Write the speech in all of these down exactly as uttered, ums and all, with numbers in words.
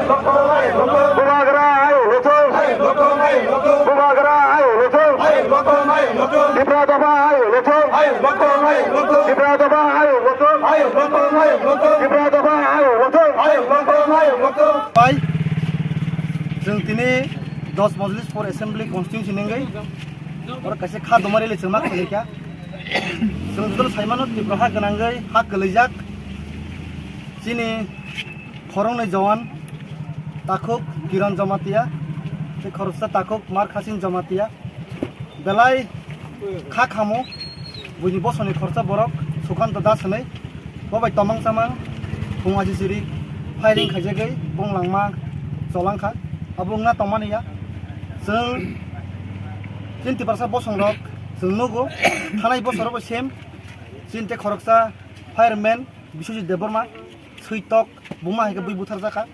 Bubagra hai lochong. Bubagra hai lochong. Tipra dopha hai lochong. Tipra dopha hai lochong. Tipra dopha hai lochong. Pai, chwng tini dos Majlis for Assembly Constituency nungwi oro kaisa kha doma rally chwng ma khlaikha. Chwng joto saimano Tripura ha gwnangwi ha kwlaijak. Chini khoroknwi Jowan takhuk Kiran Jamatia tei khoroksa takhuk Mar Khasin Jamatia. Belai kha khamo buini bosongni khoroksa borok Sukanta Das hwnwi bo bai tomang chamang phung aji siri firing khaijagwi bung langma cholangkha. Abo wngna tongmani ya. Chwng chini Tiprasa bosongrok chwng nugo, thanai bosorobo same. Chini tei khoroksa fireman Biswajit Debbarma switok buma hai khe bui butharjakha.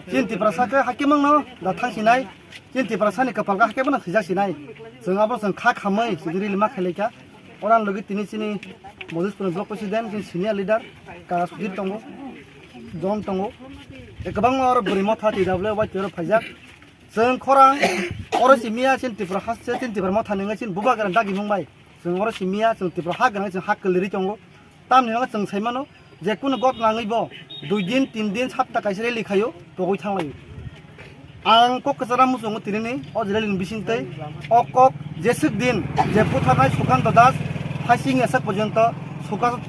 Chini Tiprasa khe hakhe mangno da thangsinai. Chini Tiprasani kwpal khe hakhe bono swijak sinai. Chwng abo chwng kha khamwi chwng rally ma khailai kha. Oro ang logi tini chini Mojitpur block president, chini senior leader, Kaka Sudhir tongo, John tongo. E kwbangma oro bwrwi motha T W Y T oro phaijak. Chwng khorang oro simiya chini Tripura haste, chini Tripura motha nungwi chini bubagra dagi mung bai. Chwng oro simiya, chwng Tripura ha gwnang, chwng ha kwlwirwi tongo. Tamni hwnba chwng sai mano, je kunu got nangwi bo dui din, tin din, sapta kaisa rally khaio, pogwi thanglaio. Ang kok kwchara muchungo tinini o rally ni bisingtwi o kok jeswk din je butharnai Sukanta Das phasing ya sak porjonto, Suka-,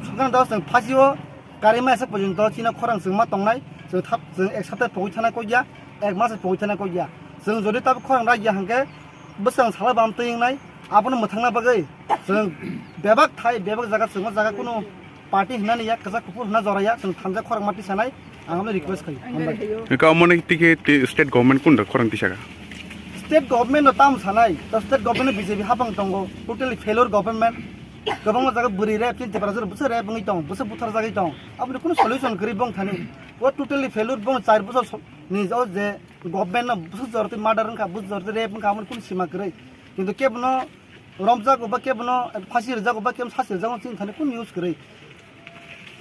Sukanta Das chwng phasio karima ya sak porjonto chini khorang chwng ma tongnai, chwng thap, chwng ek sapta pogwi thana kok ya, ek mas pogwi thana kok ya. Chwng jodi tabuk khorang rai ya hwnkhe bwswng sala bam twi wngnai, abono mwthangna bagwi chwng bebak thai, bebak jaga, chwng o jaga kunu party hwnani ya, kwchak kuphur hwna jora ya, chwng thansa khorang ma tisanai, ang abono request khaio. Hambai. Hwnkhe omo ni tike ti state government kunda khorang tisaka? State government no tam sanai, to state government no B J P hapang tongo, totally failure government. Kwbangma jaga bwrwi rep, chini Tiprasa rok bwsa rep wngwi tong, bwsa buthar jagwi tong, aboni kunu solution kwrwi bong thani. O totally failure, bong char bosor so-, ni o je government no bwsa jor twi murder wngkha, bwsa jor twi rep wngkha, aboni kunu sima kwrwi. Kintu kebono romjago ba kebono phasi rwjago ba kebono sasi rwjago chini thani kunu news kwrwi.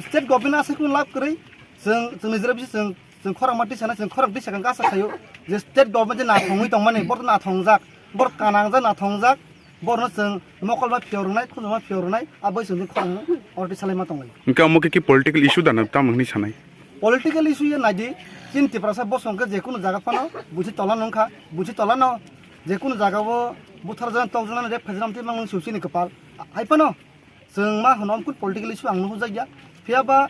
State government aswk kunu lab kwrwi. Chwng, chwng nijera bisi chwng, chwng khorang ma tisa na, chwng khorang tisa kang kasa khayo. Je state government je nathongwi tongmani, bor nathongjak, bor kanangjak, nathongjak, borno chwng mokol ma phiyok rwnai, khunju ma phiyok rwnai, abo chwng khorang oro tisa lai ma tonglai. Hwnkhe omo khe ki political issue da na tamo hwnwi sanai? Political issue ya naidi, chini Tiprasa bosong khe je kunu jaga phano busi tola nungkha, busi tola no je kunu jaga o buthar jana tok jana rep khaijana tei mang nung susi ni kwpal. Hai phano chwng ma hwno amkun political issue ang nuhujak ya. Phiya ba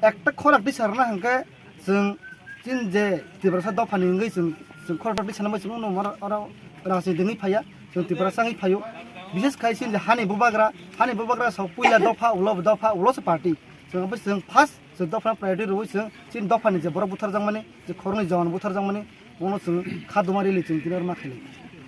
ekta khorang tisa rwna hwnkhe chwng chini je Tiprasa dophani wngwi chwng, chwng khorang tisa nangbai chwng oro, oro rajniti wngwi phaiya, chwng Tiprasa wngwi phaio. Bishes khai chini je hani bubagra, hani bubagra sok puila dopha, ulo dopha, ulo se party. Chwng abo chwng first chwng dopha priority rwui chwng chini dophani je borok butharjakmani, je khoroknwi jawan butharjakmani, bono chwng kha duma rally chwng tini oro ma khailai.